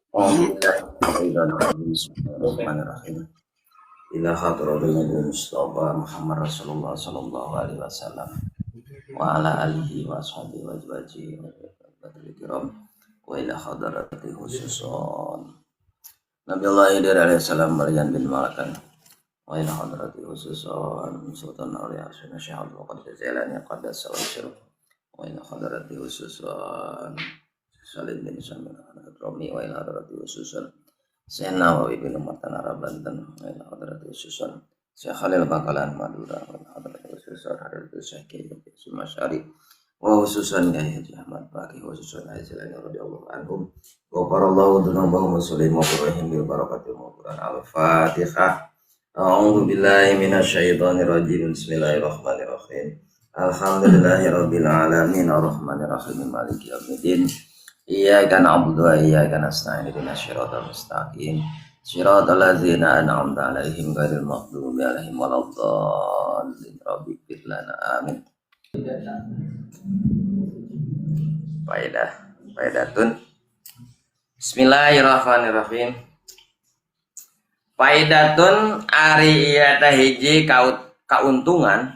Bismillahirrahmanirrahim. Ila hadratil Nabi Mustafa Muhammad Rasulullah sallallahu alaihi wasallam wa ala alihi wa ashabihi wa azwajihi wa kiram wa ila hadrati khususon Nabiullah Idris alaihi salam Maryam bin Malakan wa ila hadrati khususon Sultan Aulia Syekh Syekh Abdul Qadir Jailani qaddas wa wa ila hadrati khususon Salim bin Samir Romi wa ila hadrati khususon Syekh Nawawi bin Umar Tanara Banten wa ila hadrati khususon Syekh Khalil Bakalan Madura wa ila hadrati khususon Hadrati Syekh Kiai Sumasyari wa khususan Kiai Haji Ahmad Baqi khususan Haji Jailani radhiyallahu anhum wa qarallahu dzunubahum wa sallimu alaihim bil barakati wal Quran. Al-Fatihah. A'udzu billahi minasyaitonir rajim. Bismillahirrahmanirrahim. Alhamdulillahirabbil alamin arrahmanirrahim maliki yaumiddin. Iyyaka na'budu wa iyyaka nasta'in ihdinas siratal mustaqim. Siratal ladzina an'amta 'alaihim ghairil maghdubi 'alaihim waladdallin. Rabbighfir lana amin. Faedah, faedatun. Bismillahirrahmanirrahim. Faedatun ari ieu teh hiji kauntungan.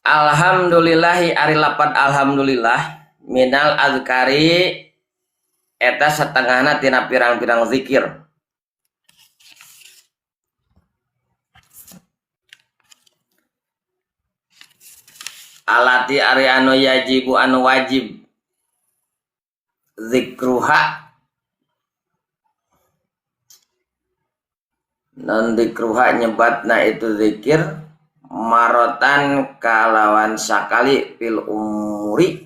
Alhamdulillahi ari lapad alhamdulillah minal azkari eta satengahna tina pirang-pirang zikir. Alati ari anu yajibu anu wajib zikruha non zikruha nyebatna itu zikir marotan kalawan sakali fil umuri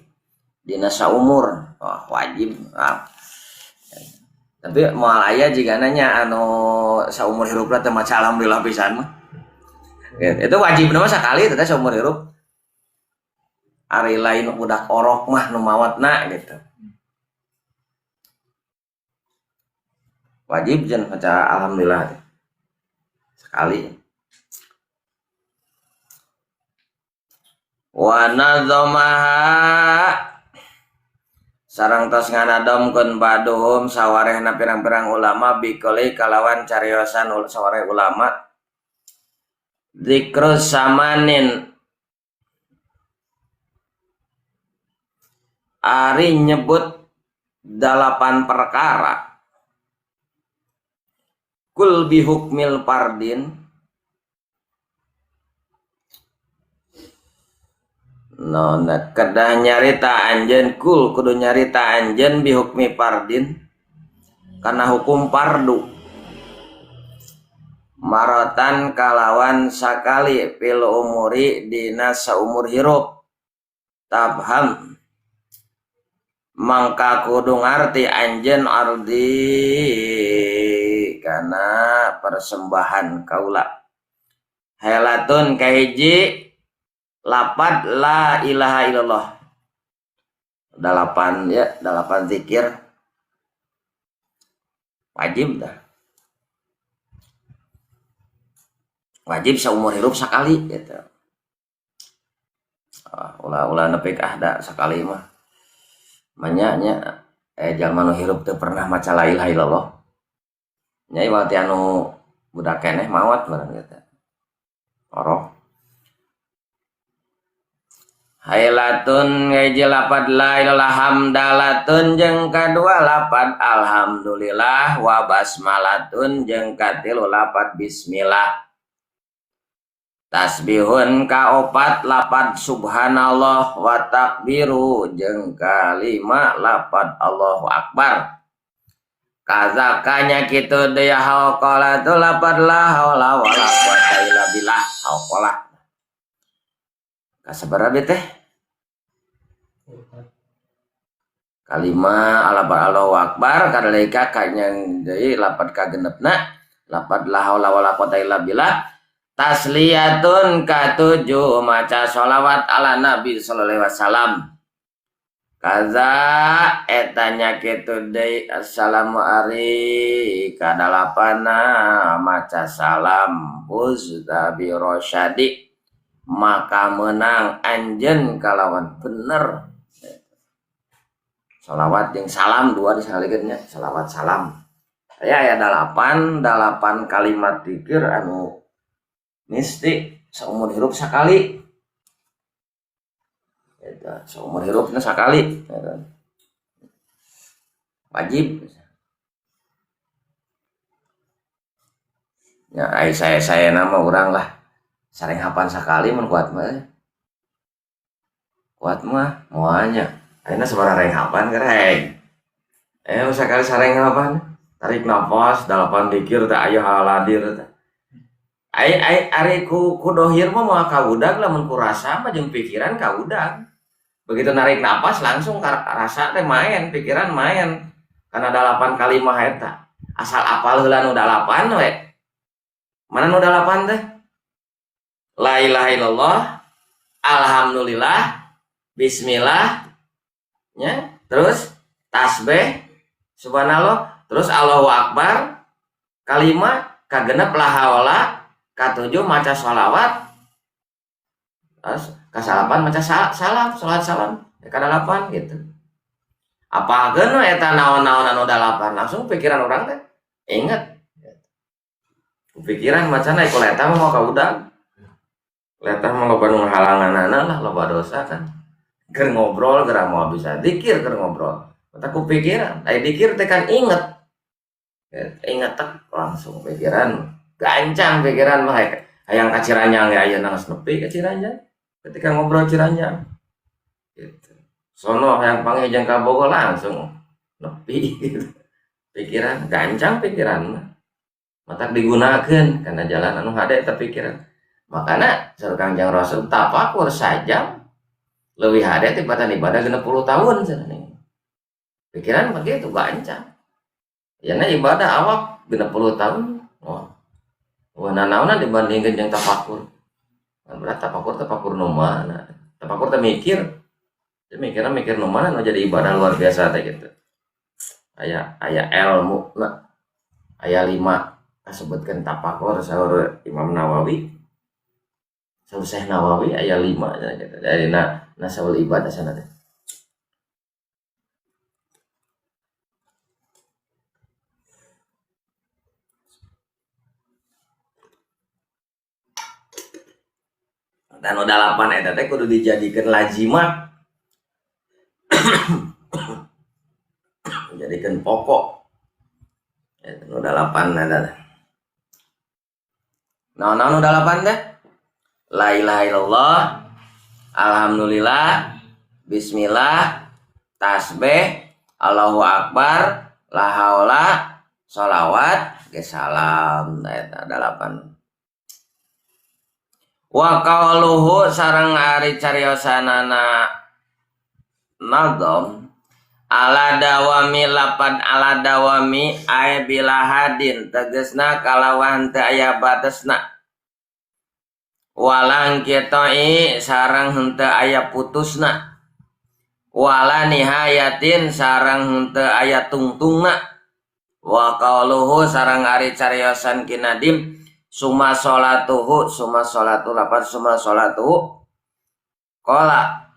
dina saumur. Wah, wajib. Ah. Tapi moal aya jigana nya anu saumur hirupna teh maca alhamdulillah pisan mah. Itu wajib mah sakali teh saumur hirup. Ari lain budak orok mah nu mawatna gitu. Wajib jeung maca alhamdulillah teh. Sekali. Wa nadzomaha sareng tos nganadomkeun baduhum sawarehna pirang-pirang ulama bikoli kalawan cariosan sawareh ulama zikru samanin ari nyebut 8 perkara kul bihukmil fardin nona kedah nyarita anjeun kul kudu nyarita anjeun bihukmi fardin kana hukum fardu marotan kalawan sakali fil umuri dina saumur hirup tabham mangka kudu ngarti anjeun ardi kana persembahan kaula helatun kahiji lapad la ilaha illallah 8 ya 8 zikir wajib dah wajib seumur hidup sekali gitu. Ulah-ulah nepi ka ahda sekali mah manyanya jalma nu hirup teu pernah maca la ilaha illallah nya ieu teh anu budak keneh maot meureun gitu orok. Hailatun ngaji lapad la ilaha hamdalatun jeung kadua lapad alhamdulillah wa basmalatun jeung katilu lapad bismillah tasbihun kaopat lapad subhanallah wa takbiru jeung kalima lapad Allahu akbar kazakanya kitu deui haqalatu lapad la haula wala quwata illa billah haqalah kasabaraha teh kalima alaba Allahu akbar kadalika kanyang deui lapad kagenepna lapad la haula wala quwata illa billah tasliyatun katujuh maca sholawat ala nabi sallallahu alaihi wasallam kaza etanya kitu deui assalamu ari kadalapana maca salam uztabi rosyadi maka menang anjeun kalawan bener. Sholawat jeung salam dua disalikeun nya, sholawat salam. Aya dalapan kalimat dzikir anu mistik saumur hirup sakali. Eta saumur hirupna sakali. Wajib. Ya ai saya nama urang lah. Sareng hapan sakali mun kuat mah. Kuat mah moalnya. Ayeuna sabaraha renghapan gereng. Sakali sareng hapan tarik nafas 8 dikir teh aya haladir teh. Ai ai ari ku dohir mah moal kawudag lamun ku rasa mah jeung pikiran kawudag. Begitu narik nafas langsung rasa teh main, pikiran main. Karena 8 kalimah eta. Asal apal heula nu 8 we. Mana nu 8 teh? La ilaha illallah, alhamdulillah, bismillah, ya, terus tasbih, subhanallah, terus Allahu akbar, kalima, kagenep la haula, katujuh maca sholawat, terus kasalapan maca salam, sholat salam, ya, kadalapan gitu. Apakeun we eta naon-naon anu 8, langsung pikiran urang teh inget. Pikiran macana iku leta mah mau kaudag. Leta mah loba nu ngahalanganana lah, loba dosa kan. Keur ngobrol geura moal bisa dikir keur ngobrol. Mata ku pikiran, ai dikir teh kan inget. Ya, inget tek langsung pikiran gancang pikiran mah hayang ka Ciranjang ge ayeuna geus nepi ka Ciranjang. Ketika ngobrol Ciranjang. Gitu. Sono hayang panggih jeung ka Bogor langsung nepi gitu. Pikiran gancang pikiran mah. Matak digunakeun kana jalan anu hade eta pikiran. Makana saur Kangjeng Rasul tafakur sajam leuwih hade tibatan ibadah 60 tahun cenah nih. Pikiran begitu gancang. Yana ibadah awak 60 tahun. Wah. Wah nanaonan dibandingkeun jeung tafakur. Kan berat tafakur tafakur nu mana? Tafakur teh mikir. Teh mikirna mikir nu mana nu jadi ibadah luar biasa teh gitu. Aya ilmu na. Aya 5 kasebutkeun tafakur saur Imam Nawawi. Saur Syekh Nawawi aya 5 nya gitu. Dari na saul ibadah sana teh. Dan udah 8 eta teh kudu dijadikeun lazimah. Dijadikeun pokok. Eta nu 8 eta teh. Naon-naon nu 8 teh? La ilaha illallah, alhamdulillah, bismillah, tasbih, Allahu akbar, la haula, sholawat, ge salam. Nah, eta 8. Wa qauluhu sareng ari cariosanana nazom ala dawami lapan ala dawami ae bila hadin tegesna kalawan teu aya batesna walang kitoi sareng henteu aya putusna wala nihayatin sareng henteu aya tungtungna wa qauluhu sareng ari cariosan kinadim summa sholatuhu summa sholatu lapan summa sholatuhu qala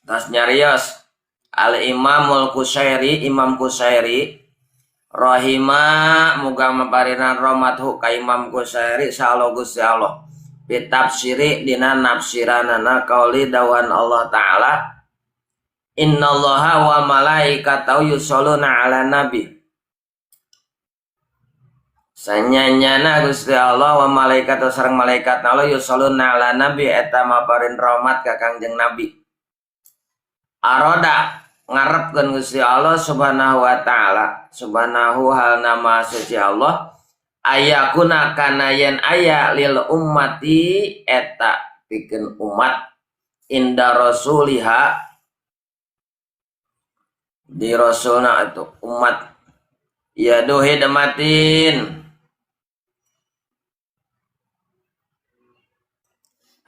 tas nyarios al imamul Qusyairi Imam Qusyairi rahima muga maparinan rahmathu ka Imam Qusyairi sallallahu Gusti Allah bitafsiri dina nafsiranana qauli dawan Allah taala innallaha wa malaikatahu yusholluna ala nabi sanyanyana Gusti Allah wa malaikat sareng malaikat Allah yusholluna ala nabi eta maparin rahmat ka Kangjeng Nabi aroda ngarepkeun Gusti Allah subhanahu wa taala subhanahu halna maha suci Allah ayakuna kana yen aya lil ummati eta pikeun umat inda rasuliha di rasulna itu umat yadu hidmatin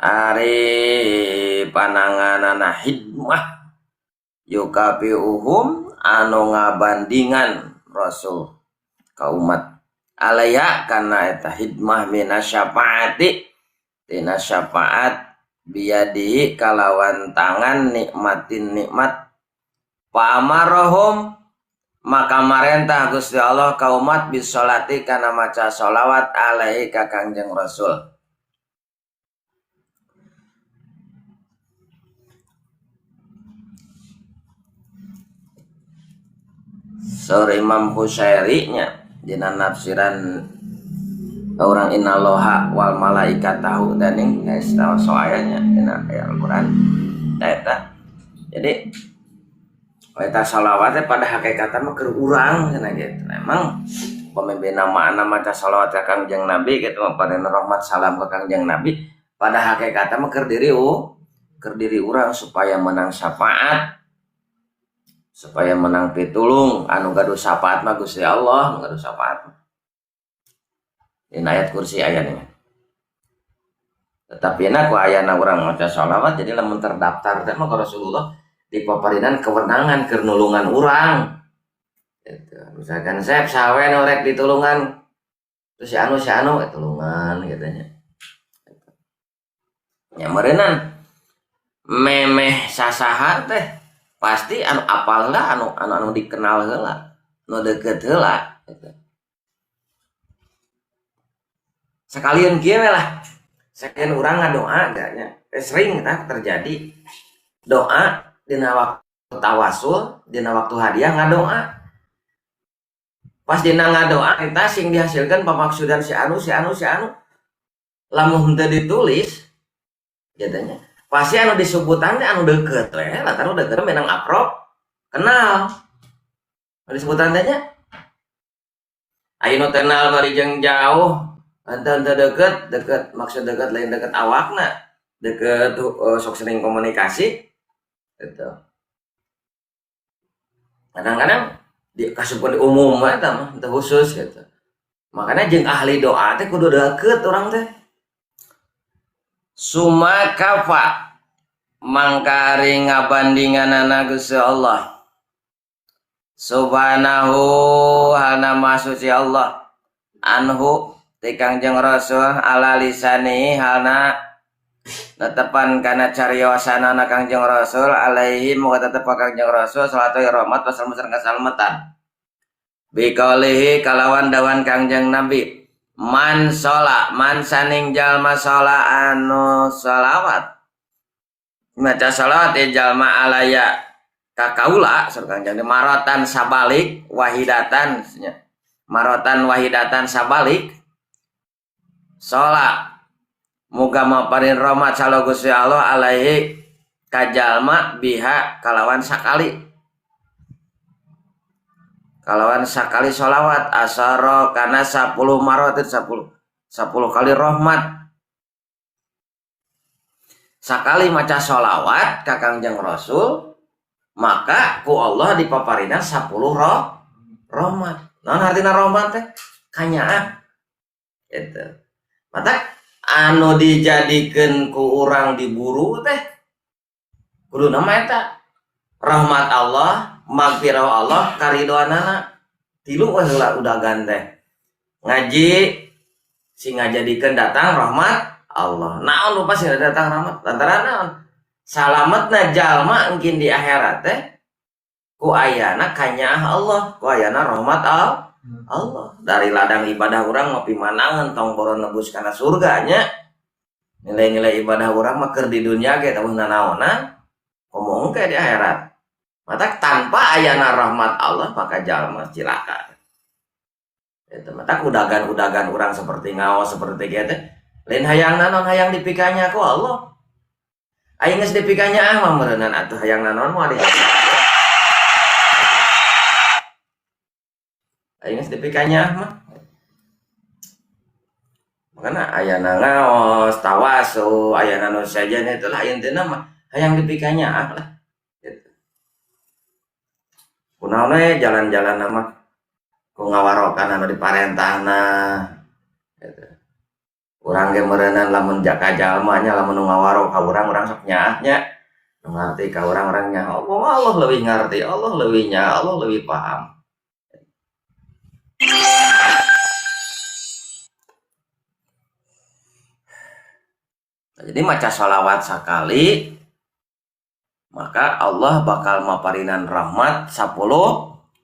ari pananganana hidmah yukafiuhum anu ngabandingan rasul ka umat alaya kana eta hidmah minasyafaati tina syafaat biyadihi kalawan tangan nikmatin nikmat Fa amarahum maka marentah Gusti Allah ka umat bisolati kana maca sholawat alaihi ka Kangjeng Rasul. Saur Imam Khusairi nya dina nafsiran orang innallaha wal malaikatahu daning geus tahu soalnya dina ayat Al-Qur'an eta. Jadi eta sholawat teh pada hakikatna mah keur urang cenah gitu. Emang pemimpin nama maca sholawat ka Kangjeng Nabi gitu mah pada rahmat salam ka Kangjeng Nabi pada hakikatna mah keur diri urang supaya menang syafaat, supaya menang pitulung. Anu gaduh syafaat mah Gusti Allah, anu gaduh syafaat. Dina ayat kursi ayana. Tetapi na ku ayana urang maca sholawat jadi lamun terdaftar teh mah ka Rasulullah dipaparinan kewenangan keur nulungan urang. Gitu. Misalkan sep sawe nu rek ditulungan terus si anu tulungan gitu nya. Nya meureunnan memeh sasaha teh pasti anu apal heula, anu dikenal heula, anu deukeut heula gitu. Sekalian kieu we lah. Sekalian urang ngadoa nya. Sering tah terjadi doa dina waktu tawasul, dina waktu hadiah ngadoa. Pas dina ngadoa kita sing dihasilkan pamaksudan si anu si anu si anu. Lamun henteu ditulis jadinya pasti anu disebutan teh anu deukeut we, lantaran anu deukeut menang akrab, kenal. Anu disebutan teh nya aya nu kenal bari jeung jauh, henteu deukeut, deukeut maksud deukeut lain deukeut awakna, deukeut sok sering komunikasi gitu. Kadang-kadang di kasupkeun di umum eta mah teu khusus gitu. Makanya jeung ahli doa teh kudu deukeut urang teh. Suma kafa mangkari ngabandinganana Gusti Allah Subhanahu halna maha suci Allah anhu ti Kangjeng Rasul ala lisani halna netepan kana cariosanana Kangjeng Rasul alaihi muga tetep ka Kangjeng Rasul salatu rahmat wassalam sareng kasalamatan biqaulihi kalawan dawan Kangjeng Nabi man shola man saning jalma shola anu sholawat maca sholawat jalma alaya ka kaula saur Kangjeng Nabi marotan sabalik wahidatan nya marotan wahidatan sabalik shola muga maparin rahmat salo Gusti Allah alaihi ka jalma biha kalawan sakali sholawat asara kana 10 marot 10 kali rahmat sakali maca sholawat ka Kangjeng Rasul maka ku Allah dipaparina 10 rahmat. Naon artina rahmat teh? Kanyaah gitu. Mata anu dijadikeun ku urang diburu teh kudu nama eta rahmat Allah, magfirah Allah, karidoanana. Tilu we heula udagan teh. Ngaji sing ngajadikeun datang rahmat Allah. Naon rupa sing datang rahmat? Lantaran naon? Salametna jalma engkin di akhirat teh ku ayana kanyaah Allah, ku ayana rahmat Allah. Dari ladang ibadah urang mah pimanangan tong boro nebus kana surga nya. Nilai-nilai ibadah urang mah keur di dunia ge teu nanaonan, komo engke di akhirat. Mata tanpa ayana rahmat Allah maka jalma cilaka. Eta mata udagan-udagan urang seperti ngaos seperti kieu teh lain hayang naon hayang dipikanya ku Allah. Aing geus dipikanya ah mah meureunnan atuh hayang naon moal di. Aing geus dipikanya mah. Makana ayana ngaos, tawasul, ayana nu sejen itulah intina mah hayang dipikanya ah lah. Gitu. Kunaon we jalan-jalan mah ku ngawarokan anu diparentahna gitu. Urang ge meureunnan lamun jaka jalma nya lamun nu ngawaro ka urang urang sok nyaah nya. Nu ngarti ka urang urang nya Allah leuwih ngarti, Allah leuwih nya, Allah leuwih paham. Nah, jadi maca sholawat sakali Maka Allah bakal maparinan rahmat 10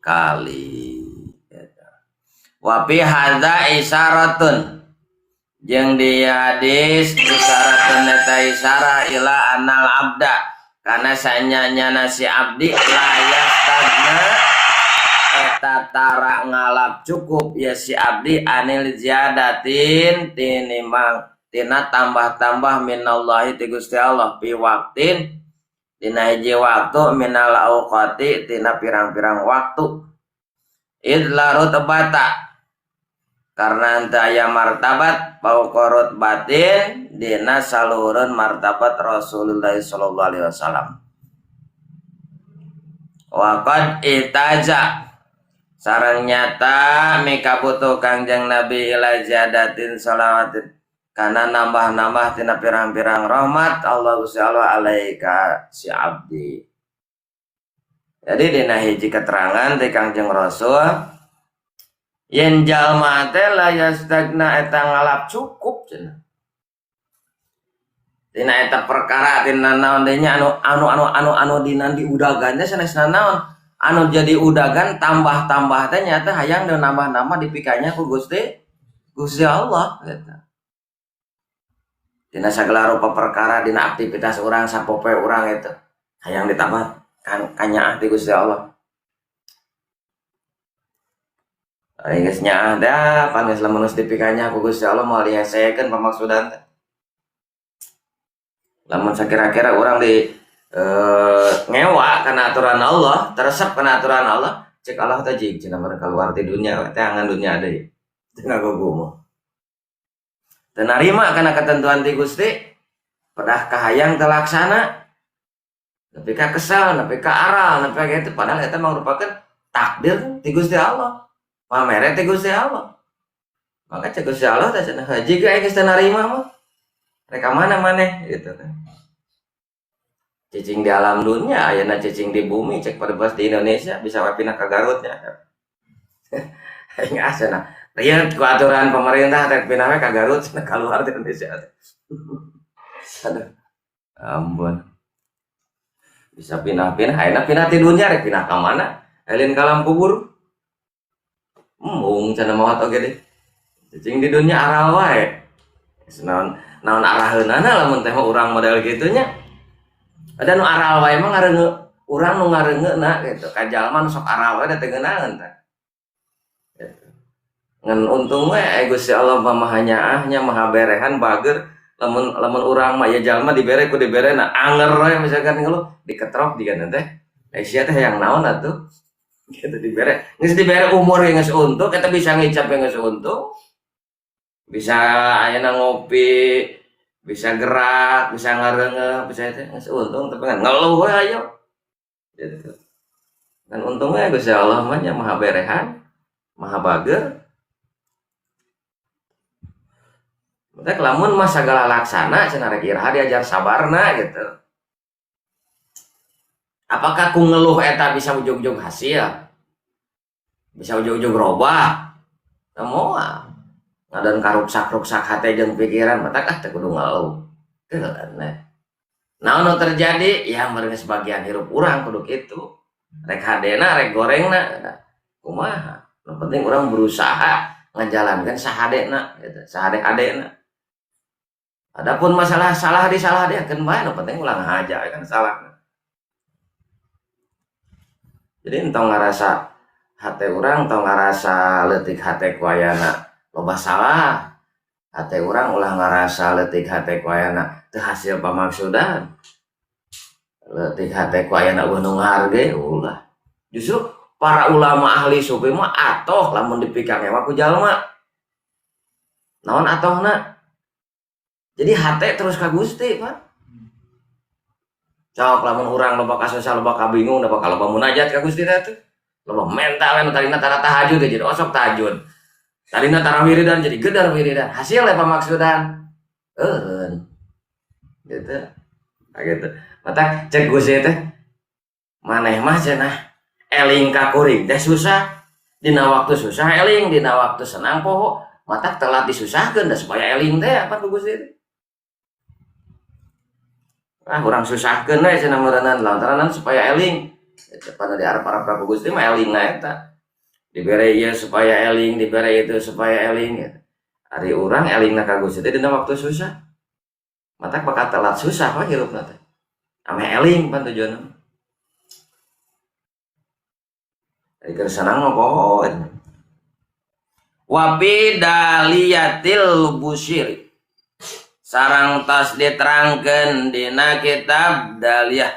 kali. Wa fi hadza isyaratun jeung di hadis isyaratun eta isyarah ila anal abda kana sanyanya si abdi la yastagna eta tara ngalap cukup ya si abdi anil ziyadatin tinimbang tina tambah-tambah minallahi ti Gusti Allah fi waqtin dina hiji waktu minal auqati tina pirang-pirang waktu idla rutbata karena ente aya martabat paukorut batin dina saluhurun martabat Rasulullah sallallahu alaihi wasallam. Wa qad itaja sareng nyata mikabutuh Kangjeng Nabi ila ziyadatin shalawatin karena nambah-nambah tina pirang-pirang rahmat Allah Gusti Allah alaika si abdi. Jadi dina hiji keterangan ti Kangjeng Rasul yen jalma teh la yastagna eta ngalap cukup cenah. Tina eta perkara tina naon deui nya anu anu anu anu anu dina diudagan teh sanesna naon anu jadi udagan tambah-tambah teh nyata hayang nambah-nambah dipikanya ku Gusti Gusti Allah gitu. Dina sagala rupa perkara dina aktivitas urang sapopoe urang itu hayang ditambah kan kanyaah ti Gusti Allah. Ari geus nyaah da pan geus lamun geus dipikanya ku Gusti Allah moal dihesekeun pamaksudan teh. Lamun sakira-kira urang di ngewa kana aturan Allah, teresep kana aturan Allah, cek Allah teh jig cenah mah keluar ti dunia teh angan dunia deui. Teu ngagugumo. Teu narima kana ketentuan ti Gusti, pedah kahayang teu laksana. Nepi ka kesal, nepi ka aral, nepi ka kitu padahal eta mangrupakeun takdir ti Gusti Allah. Pamere ti Gusti Allah. Maka cek Gusti Allah teh cenah haji ge geus teu narima mah. Rek ka mana maneh gitu kan. Cicing di alam dunia, ayeuna cicing di bumi, cek paribas di Indonesia bisa we pindah ka Garut nya. Aing ah cenah. Ieu ku aturan pemerintah teh pindah we ka Garut cenah kaluar ti Indonesia teh. Aduh. Ampun. Bisa pindah-pindah, ayeuna pindah ti dunia rek pindah ka mana? Lain ka alam kubur. Embung cenah maot oge deh. Cicing di dunia aral wae. Geus naon naon araheunana lamun teh mah urang model kitu nya. Ada nu aral wae mah ngareuneu urang nu ngareungeuna gitu. Ka jalma nu sok aral wae da teu ngeunaheun tah. Gitu. Ngan untung we Gusti Allah mah maha nyaah nya maha berehan bager lamun lamun urang mah ya jalma dibere ku dibere na anger we misalkan ngeluh diketrok jiga teh. Sia teh hayang naon atuh? Gitu dibere. Geus dibere umur ge geus untung eta bisa ngicap ge geus untung. Bisa ayeuna ngopi, bisa gerak, bisa ngareungeuh, bisa teh geus untung tapi kan ngeluh we ayo. Gitu. Dan untungnya Gusti Allah mah nya maha berehan, maha bager. Matak lamun mah sagala laksana cenah rek iraha diajar sabarna gitu. Apakah ku ngeluh eta bisa ujug-ujug hasil? Bisa ujug-ujug robah? Teu moal. Ngadan karuksak-ruksak hate jeung pikiran matak ah teu kudu ngeluh. Keun Naon nu terjadi? Ya meureun sebagian hirup urang kudu kitu. Rek hadena, rek gorengna, kumaha. Nu penting urang berusaha ngajalankeun sahadena gitu, sahade-hadena. Adapun masalah salah di salah dia keun bae nu penting ulah ngahaja kan salah. Jadi entong ngarasa hate urang tong ngarasa leutik hate ku ayana loba salah. Hate urang ulah ngarasa leutik hate ku ayana teu hasil pamaksudan. Leutik hate ku ayana eueuh nu ngaharge ulah. Justru para ulama ahli sufi mah atoh lamun dipikangewa ku jalma. Naon atohna? Jadi hate terus ka Gusti, Pak. Cok lamun urang loba kasusah loba kabingung loba loba munajat ka Gusti teh tuh. Loba mental anu tadina tara tahajud jadi osok tahajud. Tadina tara wiridan jadi gedar wiridan. Hasil pamaksudan. Eureun. Gitu. Nah, gitu. Mata cek Gusti teh maneh mah cenah eling ka kuring teh susah. Dina waktu susah eling, dina waktu senang poho. Mata telat disusahkeun da supaya eling teh apa ku Gusti teh. Ah urang susahkeun we cenah meureunnan lantaran supaya eling. Eta pada di arep-arep ku Gusti mah elingna eta. Dibere ieu supaya eling, dibere itu supaya eling gitu. Ari urang elingna ka Gusti teh dina waktu susah. Matak bakal telat susah we hirupna teh. Ameh eling pan tujuanna. Ari keur senang mah poho. Wa fi daliyatil busiri. Sarang tas diterangkeun dina kitab Daliyah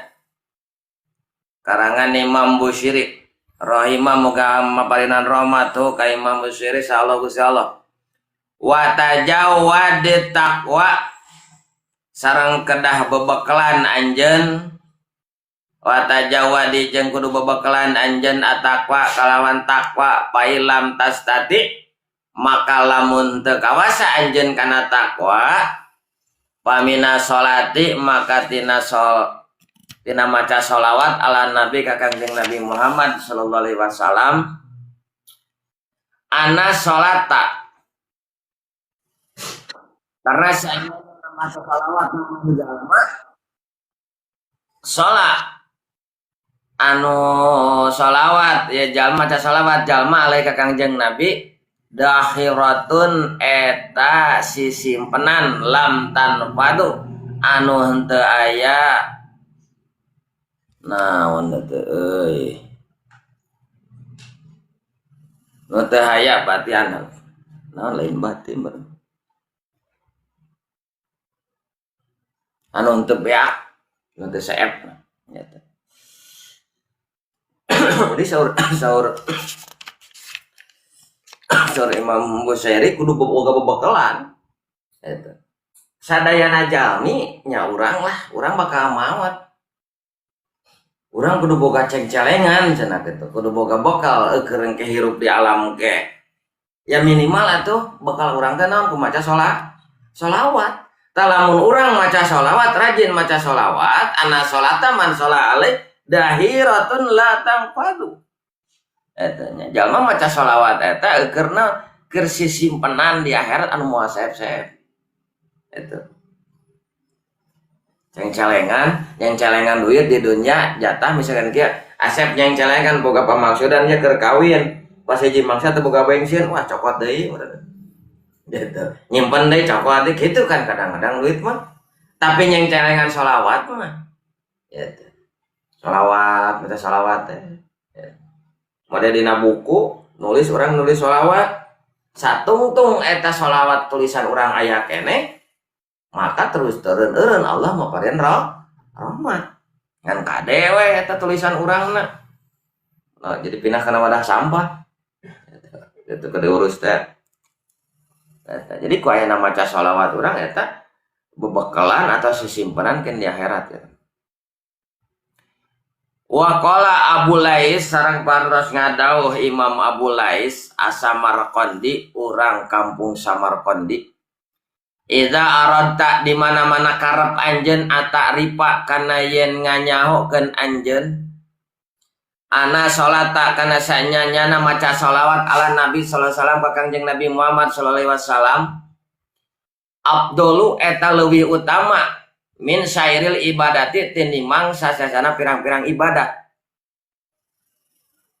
karangan Imam Bushiri rahimah muga maparinan rahmat tu ka Imam Bushiri sallallahu Gusti Allah. Wa tajawwad taqwa sareng kedah bebekelan anjeun wa tajawwadi jeung kudu bebekelan anjeun ataqwa kalawan takwa pailam tastati maka lamun teu kawasa anjeun kana takwa pamina sholati maka tina maca sholawat ala nabi ka Kangjeng Nabi Muhammad sallallahu alaihi wasallam ana sholata karena saya maca sholawat jalma sholat anu sholawat ya jalma maca sholawat jalma alai ka Kangjeng Nabi dakhiratun eta sisimpenan lam tanfadu anu henteu aya naon teu euy nu teu aya batian naon lain batin ber anu henteu beak nu teu seep eta. Jadi saur saur Imam Busairi kudu boga bebekelan eta. Sadayana jalmi nya urang lah, urang bakal maot. Urang kudu boga ceng-celengan cenah kitu, kudu boga bekal keur engke hirup di alam ge. Ya minimal atuh bekal urang teh naon ku maca sholawat. Tah lamun urang maca sholawat, rajin maca sholawat, ana sholata man shola alaih dahiratun la tanfadu. Eta nya jalma maca sholawat eta eukeureuna keur sisimpenan di akhirat anu moal seep-seep. Eta. Ceng-celengan, yang celengan duit di dunia jatah misalkan kieu Asep yang celengan boga pamaksudan nya keur kawin. Pas hiji mangsa teu boga bensin, wah cokot deui gitu. Nyimpen deui cokot deui gitu kan kadang-kadang duit mah. Tapi yang celengan sholawat mah gitu. Sholawat, minta sholawat teh. Ya. Mode dina buku nulis orang nulis sholawat satungtung eta sholawat tulisan orang aya keneh maka terus teureun-eureun Allah maparin rahmat ngan kade we eta tulisan urangna. Nah, jadi pindah kana wadah sampah itu ke diurus teh eta. Jadi ku aya maca sholawat urang eta bebekalan atau sisimpenan keun di akhirat ya. Waqala Abu Lais sareng parantos ngadauh Imam Abu Lais As-Samarqandi urang kampung Samarqandi. Idza aradta di mana-mana karep anjeun ata'rifa kana yen nganyahokeun anjeun ana sholata kana sanyanyana maca sholawat ala Nabi sallallahu alaihi wasallam ka Kangjeng Nabi Muhammad sallallahu alaihi wasallam afdalu eta leuwih utama min sairil ibadati tinimang sasasana pirang-pirang ibadah.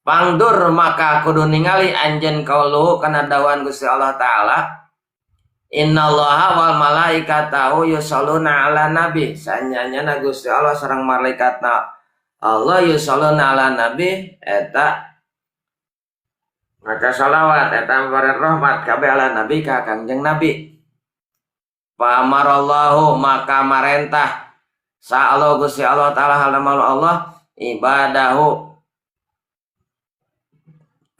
Pangdur maka kudu ningali anjeun kauluhu kana dawuhan Gusti Allah Ta'ala innallaha wal malaikatahu yusholluna ala nabi sanyanyana Gusti Allah sareng malaikatna Allah yusholluna ala nabi eta maca sholawat eta mabaren rahmat kabeh ala nabi ka Kangjeng Nabi. Pamarallahu maka marentah sa Allah Gusti Allah Ta'ala halamal Allah ibadahu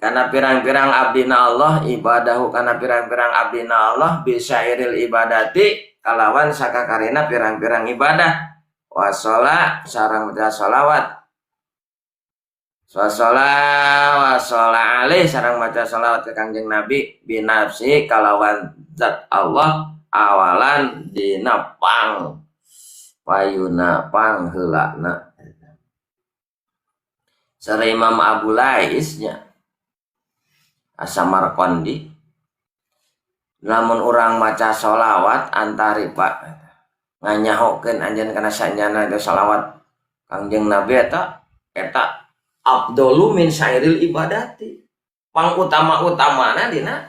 kana pirang-pirang abdina Allah ibadahu kana pirang-pirang abdina Allah bisairil ibadati kalawan sakakarina pirang-pirang ibadah washola sareng maca sholawat washola washola alaih sareng maca sholawat ka Kangjeng Nabi binafsi kalawan zat Allah awalan dina pang payuna pang heulana. Sare Imam Abu Lais nya As-Samarqandi lamun urang maca sholawat antari Pak Nganyahokeun anjeun kana sanyana eta salawat Kangjeng Nabi eta eta afdalu min sairil ibadati. Pangutama-utamana dina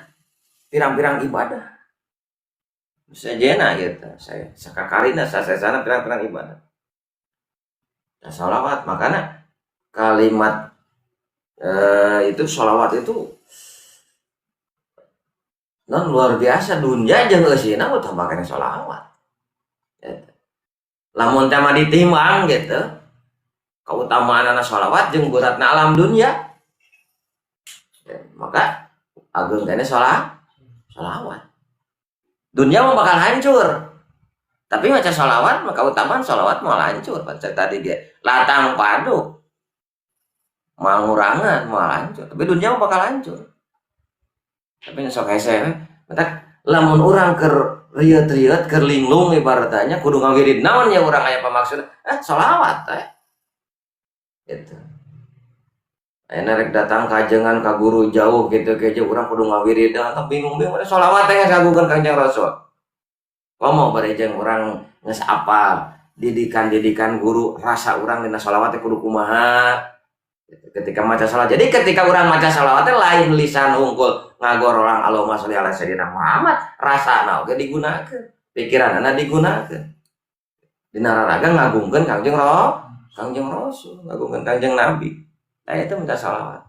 pirang-pirang ibadah. Sejena gitu, saya sakakarina sasesana pirang-pirang ibadah. Nah, salawat makanya kalimat itu salawat itu non luar biasa dunia jeung eusina utama kana salawat. Gitu. Lamun teh mah ditimbang gitu. Kautamaanana salawat jeung beratna alam dunia. Ya, maka ageung keneh salawat. Dunia mah bakal hancur. Tapi maca salawat maka utamaan salawat moal hancur. Baca tadi dia latang padu. Moal ngurangan, moal hancur. Tapi dunia mah bakal hancur. Tapi sok hese we. Matak lamun urang keur rieut-rieut keur linglung ibaratnya kudu ngawirid naon ya urang aya pamaksud salawat teh. Gitu. Ayeuna rek datang kajengan ka guru jauh gitu ke urang kudu ngawirid atau bingung-bingung salawat teh ngagungkeun Kangjeng Rasul. Komo bari jeung urang geus apal didikan-didikan guru rasa urang dina salawat teh kudu kumaha. Gitu. Ketika maca salawat. Jadi ketika urang maca salawat teh lain lisan hungkul ngagororang Allahumma sholli ala sayyidina Muhammad, rasana oge digunakeun, pikiranana digunakeun. Dina raraga ngagungkeun Kangjeng Kangjeng Rasul, ngagungkeun Kangjeng Nabi. Nah itu minta salawat.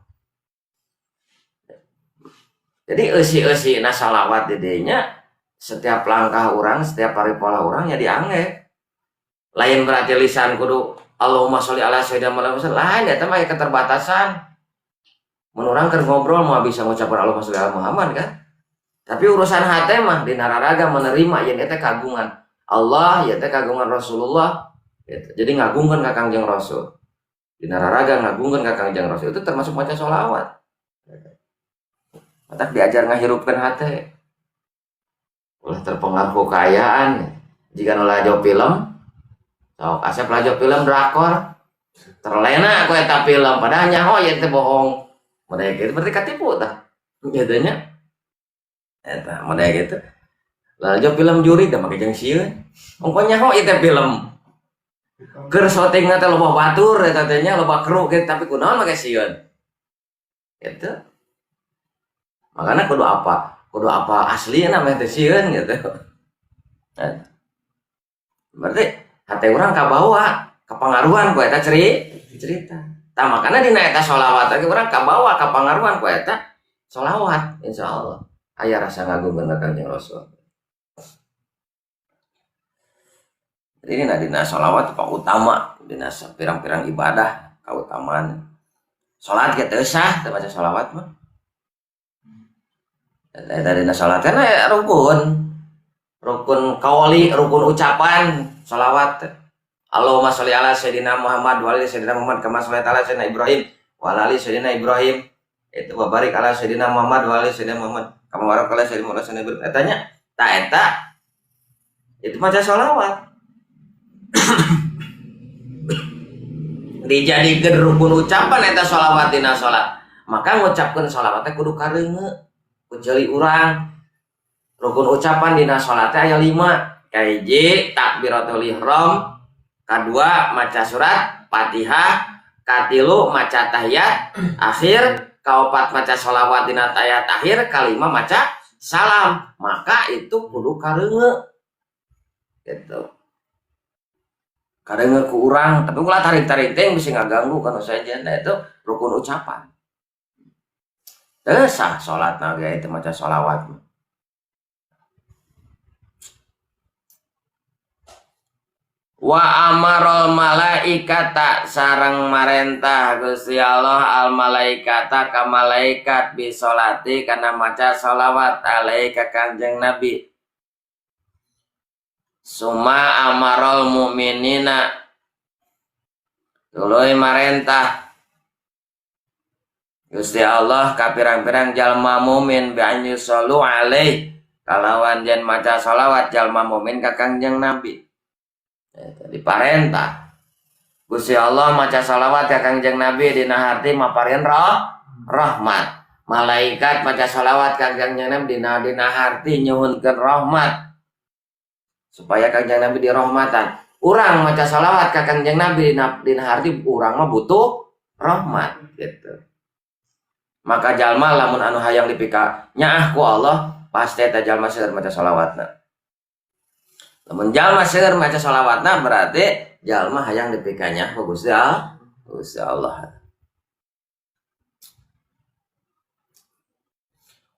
Jadi eusi-eusi na salawat di dinya setiap langkah orang, setiap paripola orang ya diangge. Lain berarti lisan kudu Allahumma sholli ala sayyidina Muhammad. Lain eta mah keterbatasan. Mun urang keur ngobrol mah bisa ngucapkeun Allahumma sholli ala Muhammad kan. Tapi urusan hate mah dina raraga menerima yen eta kagungan Allah, ya teh kagungan Rasulullah. Gitu. Jadi ngagungkeun ka Kangjeng Rasul. Dina raraga ngagungkeun ka Kangjeng Rasul itu termasuk maca sholawat. Matak diajar ngahirupkeun hate. Ulah terpengaruh ku kaayaan. Jika nu lalajo film, sok asep lalajo film drakor, terlena ku eta film padahal nyaho yen teh bohong. Model gitu berarti katipu tah. Gitu nya. Eta model gitu. Lalajo film juri da make jeung sieun. Ongko nyaho ieu teh film. Keur syutingna teh loba batur eta teh nya loba kru gitu tapi kunaon make sieun. Gitu. Makanya kudu apa? Kudu apa aslina mah teh sieun gitu. Nah, berarti hate urang kabawa kapangaruhan ku eta cerita. Tah makana dina eta sholawat lagi urang kabawa kapangaruhan ku eta sholawat insyaallah. Aya rasa ngagungkeun ka Kangjeng Rasul. Jadi ini dina sholawat apa utama dina pirang-pirang ibadah kautamaan. Salat ge teu sah teu maca sholawat mah. Eta dina salat kan rukun. Rukun kaoli, rukun ucapan sholawat. Allahumma sholli ala sayyidina Muhammad wa ali sayyidina Muhammad kama shallaita ala sayyidina Ibrahim wa ala ali sayyidina Ibrahim. Itu wa barik ala sayyidina Muhammad wa ali sayyidina Muhammad kama barakta ala sayyidina Muhammad wa ala sayyidina Ibrahim. Eta nya ta eta itu maca sholawat. Dijadikeun rukun ucapan eta sholawat dina salat. Maka ngucapkeun sholawat teh kudu kareunge. Ku ceuli urang. Rukun ucapan dina salat teh aya 5. Kahiji takbiratul ihram, kadua maca surat Fatihah, katilu maca tahiyat akhir, kaopat maca sholawat dina tahiyat akhir, kalima maca salam. Maka itu kudu kareunge. Gitu. Kareunge ku urang, tapi ulah tarik-tarik teh bisa ngaganggu kana saja. Nah itu rukun ucapan. Teu sah salatna ge itu maca sholawat. Wa amarol malaikata sareng marentah Gusti Allah al malaikata ka malaikat bi sholati kana maca sholawat alaihi ka Kangjeng Nabi. Suma amarol mu'minina tuluy marentah Gusti Allah ka pirang-pirang jalma mukmin bi an yusallu alaihi kalawan yen maca sholawat jalma mukmin ka Kangjeng Nabi. Diparentah Gusti Allah maca sholawat ka Kangjeng Nabi dina harti maparin rahmat. Malaikat maca sholawat ka Kangjeng Nabi dina harti nyuhunkeun rahmat. Supaya Kangjeng Nabi dirahmatan. Urang maca sholawat ka Kangjeng Nabi dina harti urang mah butuh rahmat gitu. Maka jalma lamun anu hayang dipika nyaah ku Allah pasti eta jalma seueur maca sholawatna. Lamun jalma seueur maca sholawatna berarti jalma hayang dipika nyaah ku Gusti Allah. Gusti Allah.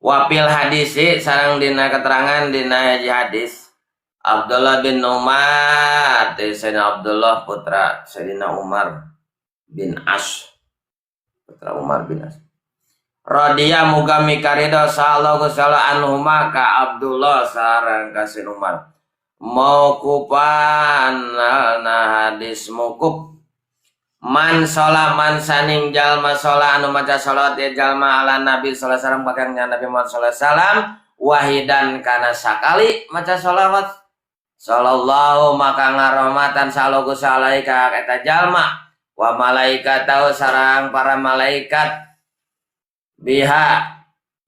Wapil hadisi sareng dina keterangan dina hiji hadis Abdullah bin Umar, Sayyidina Abdullah putra Sayyidina Umar bin As, putra Umar bin As. Radhiya muga mikaridho sallallahu anhuma ka Abdullah sareng ka Sayyidina Umar. Mauqufan na hadis mauquf. Man sholat man saning jalma sholat anu maca sholat ya jalma ala Nabi sallallahu alaihi wasallam bakal Nabi Muhammad sallallahu alaihi wasallam wahidan kana sakali maca sholawat sallallahu maka ngarahmatan sallallahu alaika eta jalma wa malaikatahu sareng para malaikat biha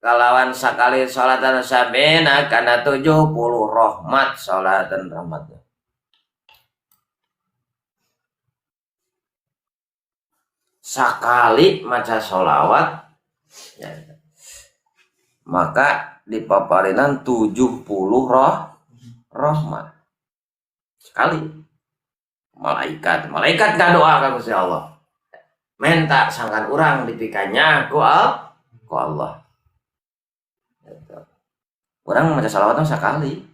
kalawan sakali sholatan sabena kana 70 rahmat sholatan rahmatnya. Sakali maca sholawat ya, maka dipaparinan 70 rahmat sekali. Malaikat ngadoa ka Gusti Allah, menta sangkan urang dipikanya ku Allah. Urang maca sholawat sakali.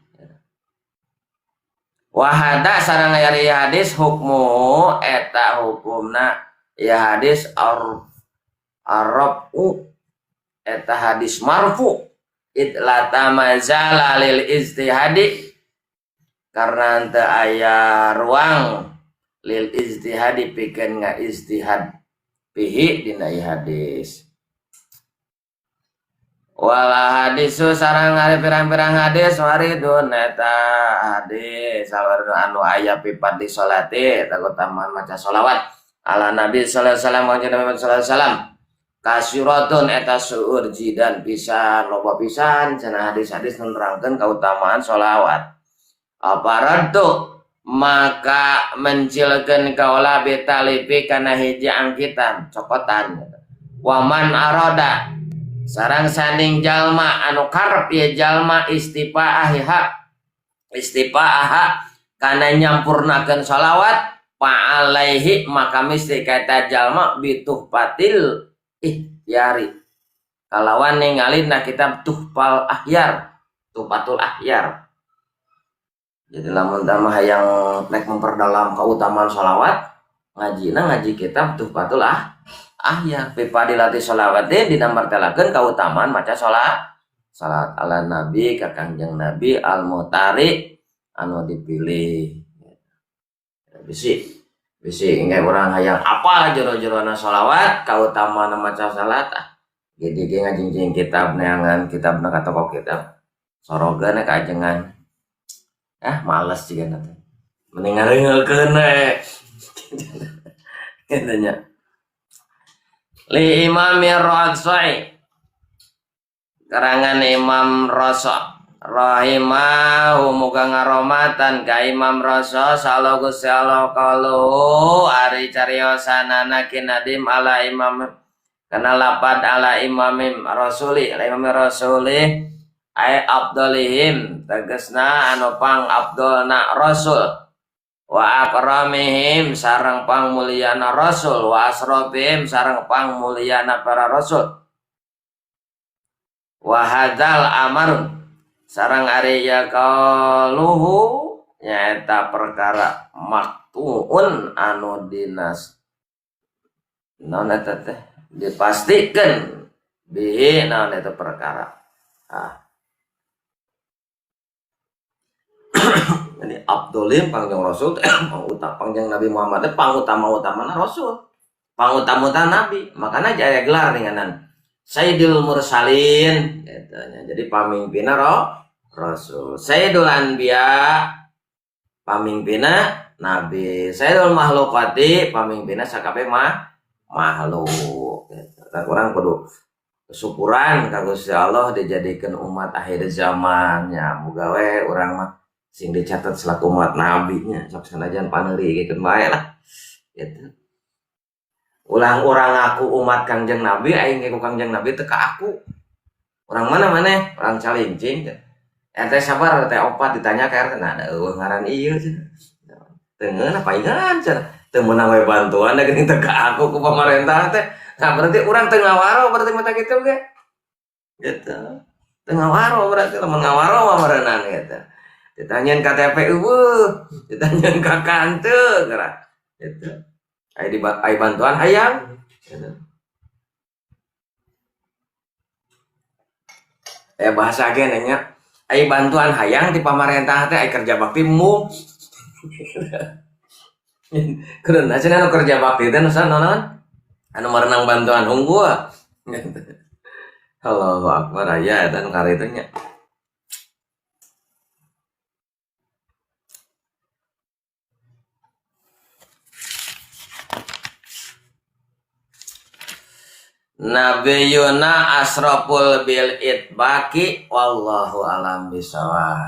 Wahada sareng ari hadis hukmu eta hukumna ya hadis arrabu eta hadis marfu idlata mazala lil ijtihadi karena teu aya ruang lil ijtihadi pikeun ngaijtihad pihi dina ieu hadis. Wala hadisu sareng ari pirang-pirang hadis waridun eta hadis salwarna anu aya pipat di salati eta utamaan maca sholawat ala Nabi sallallahu alaihi wasallam kanjeng Nabi sallallahu alaihi wasallam kasiratun eta seueur jidan pisan loba pisan cenah hadis-hadis nu nerangkeun kautamaan sholawat. Aparatu maka mencilkeun kaola bitalipi kana hiji angkitan cokotan waman arada sareng sanding jalma anu karep ieu jalma istifaaha kana nyampurnakeun sholawat fa'alaihi maka mesti kata jalma bituhfatil ihtiyari kalawan ningali na kitab Tuhfal Ahyar, Tuhfatul Ahyar. Jadi lamun tah mah hayang rek memperdalam keutamaan sholawat ngajina ngaji kitab Tuhfatul Ahyar. Fi fadilati sholawat dina martelakeun kautamaan maca salat ala nabi ka Kangjeng Nabi al muhtari anu dipilih. Bisi engke urang hayang apa jero-jerona sholawat kautamaan maca salat jadi ge ngajingjing kitab neangan kitabna ka toko kitab sorogana ka ajengan males jiga teh mending ngareungeulkeun we kitu nya. Li Imam Razi karangan Imam Razi rahimahu muga ngaromatan ka Imam Razi sallallahu Gusti Allah qalu ari cariosanana kinadim ala imam kana lapad ala imamim rasuli ala imam rasuli ay abdolihim tegesna anu pang abdolna rasul wa akramihim sareng pang mulyana rasul wa asrofihim sareng pang mulyana para rasul wa hadzal amarun sareng ari ya qaluhu nyaeta perkara maktuun anu dinas naon eta teh dipastikeun bihi naon eta perkara. Jadi Abdulim pangjeng Rasul pangjeng Nabi Muhammad teh pangutama-utamana Rasul, pangutama-utama Nabi, makanya jaya gelar ninganan Sayyidul Mursalin gitu nya. Jadi pamimpinna Rasul, Sayyidul Anbiya pamimpinna Nabi, Sayyidul Mahlukati pamimpinna sakabeh makhluk gitu. Tah urang kudu syukuran ka Gusti Allah dijadikeun umat akhir zaman nya. Muga we urang mah Sing dicatat selaku umat nabi nya sok sanajan paneuri ge keun bae lah gitu. Ulah urang ngaku umat Kangjeng Nabi aing ge ku Kangjeng Nabi teu ka aku. Urang mana maneh? Urang Calincing. RT sabar RT 4 ditanya ka RT nah da eueuh ngaran ieu cenah. Teu ngeunah paingan cenah. Teu meunang we bantuan da geuning teu ka aku ku pamarentah teh. Nah berarti urang teu ngawaro berarti mata kitu ge. Gitu. Teu ngawaro berarti lamun ngawaro mah meureunan gitu. Ditanyain KTP eueuh, ditanyain KK henteu geura. Gitu. Aya di aya bantuan hayang. Gitu. Bahasa ge nanya, aya bantuan hayang di pamarentah teh aya kerja bakti embung. Kudu cenah anu kerja bakti teh nu naon? Anu merenang bantuan unggul. Gitu. Allahu akbar aya eta nu kararitu nya. Nabiyuna asraful bil itbaqi wallahu alam bisawab.